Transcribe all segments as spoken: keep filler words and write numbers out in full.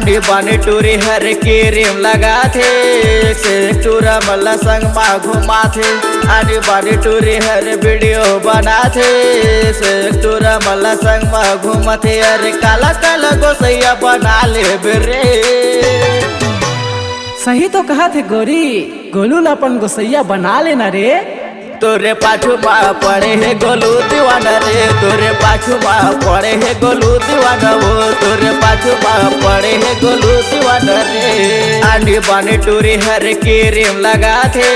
आनी बानी टूरी हर क्रीम लगाथे, से टूरा मला संग मा घुमाथे। आनी बानी टूरी हर वीडियो बनाथे, से टूरा मला संग मा घुमाथे। अरे काला काला गोसैया बना लेबे रे। सही तो कहा थे गोरी, गोलू ला अपन गोसैया बना लेना रे। तोरे पाछू मा पड़े हे गोलू दीवाना रे, तोरे पाछू मा पड़े हे गोलू दीवाना वो, तोरे पाछू मा पड़े हे गोलू दीवाना रे। आनी बानी टूरी हर क्रीम लगाथे,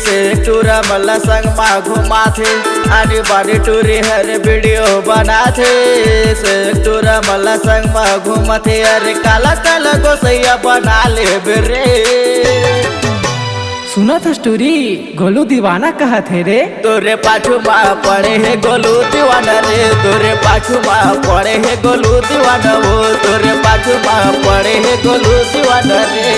से टूरा मला संग मा घुमाथे। आनी बानी टूरी हर वीडियो बनाथे, से टूरा मला संग मा घुमाथे। अरे काला काला गोसैया बना लेबे रे। सुनत हस टूरी, गोलू दीवाना कहत हे रे। तोरे पाछू मा पड़े हे गोलू दीवाना रे, तोरे पाछू मा पड़े हे गोलू दीवाना वो, तोरे पाछू मा पड़े हे गोलू दीवाना रे।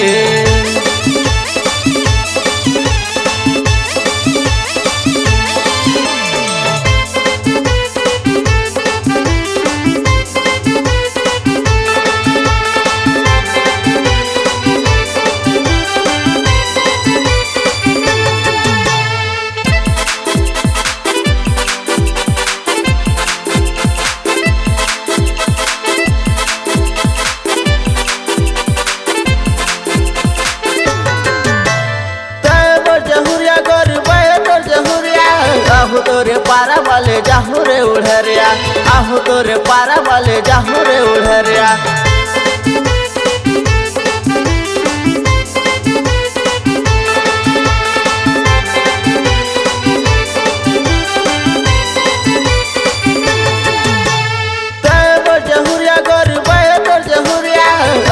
तै मोर जहुरिया गोरी, मैं तोर जहुरिया, आहू तोरे पारा वाले जाहू रे उढ़रिया, आहू तोरे पारा वाले जाहू रे उढ़रिया। तै मोर जहुरिया गोरी, मैं तोर जहुरिया,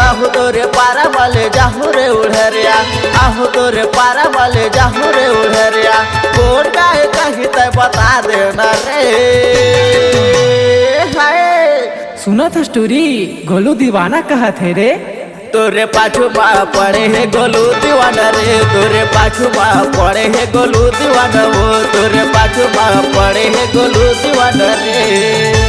आहू तोरे पारा वाले जाहू रे उढ़रिया, आहू तोरे पारा वाले जाहू रे उढ़रिया। कोन गाय कही तै बता देना रे। हाय। सुनत हस टूरी, गोलू दीवाना कहत हे रे। तोरे पाछू मा पड़े हे गोलू दीवाना रे, तोरे पाछू मा पड़े हे गोलू दीवाना वो, तोरे पाछू मा पड़े हे गोलू दीवाना रे।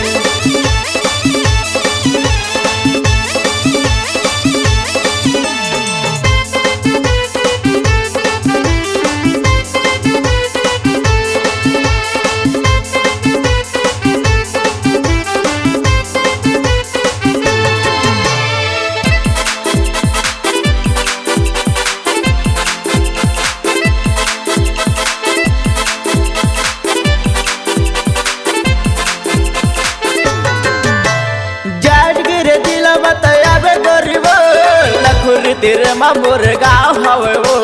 जाट गिरे दिला बताया बे गोरी वो, लखुरी तीर मा मोर गाँव हवे वो,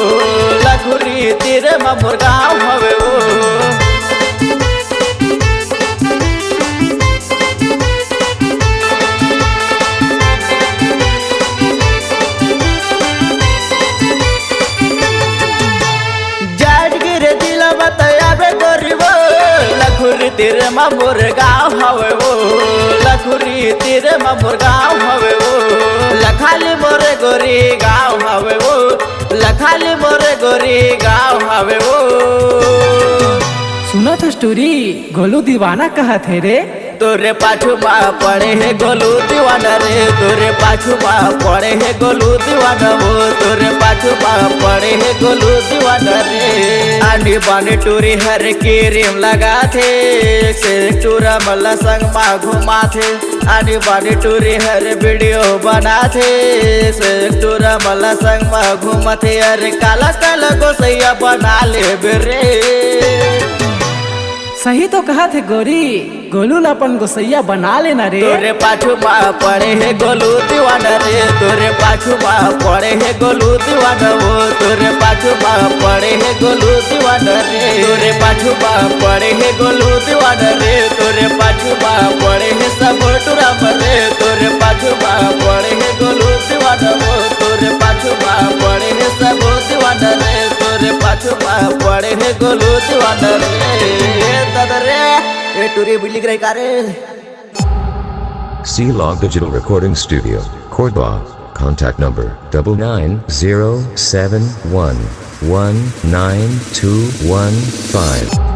लखुरी तीर मा मोर गाँव हवे वो। जाट गिरे दिला बताया बे गोरी वो, लखुरी तीर मा मोर गाँव हवे वो, लखुरी तीर मा मोर गाँव हवे वो, लखाली मोर गोरी गाँव हवे वो, लखाली मोर गोरी गाँव हवे वो। सुनत हस टूरी, गोलू दीवाना कहत हे रे। तोरे पाछू मा पड़े हे गोलू दीवाना रे, तोरे पाछू मा पड़े हे गोलू दीवाना वो, तोरे पाछू मा पड़े हे गोलू दीवाना रे। आनी बानी टूरी हर क्रीम लगाथे, से टूरा मला संग मा घुमाथे। आनी बानी टूरी हर वीडियो बनाथे, से टूरा मला संग मा घुमाथे। अरे काला काला गोसैया बना लेबे रे। सही तो कहत हे गोरी, गोलू ला अपन गोसैया बना लेना रे। तोरे पाछू मा पड़े हे गोलू दीवाना रे, तोरे पाछू मा पड़े हे गोलू दीवाना वो, तोरे पाछू मा पड़े हे गोलू दीवाना रे, तोरे पाछू मा पड़े हे गोलू दीवाना रे, तोरे पाछू मा पड़े हे सब टूरा मन रे, तोरे पाछू मा पड़े हे गोलू दीवाना वो, तोरे पाछू मा पड़े हे सब दीवाना रे, तोरे पाछू मा पड़े हे गोलू दीवाना रे। ए दादा रे, ए टूरी बिल्डिंग रही का रे? C Log Digital Recording Studio, Cordoba. Contact number double nine zero seven one one nine two one five.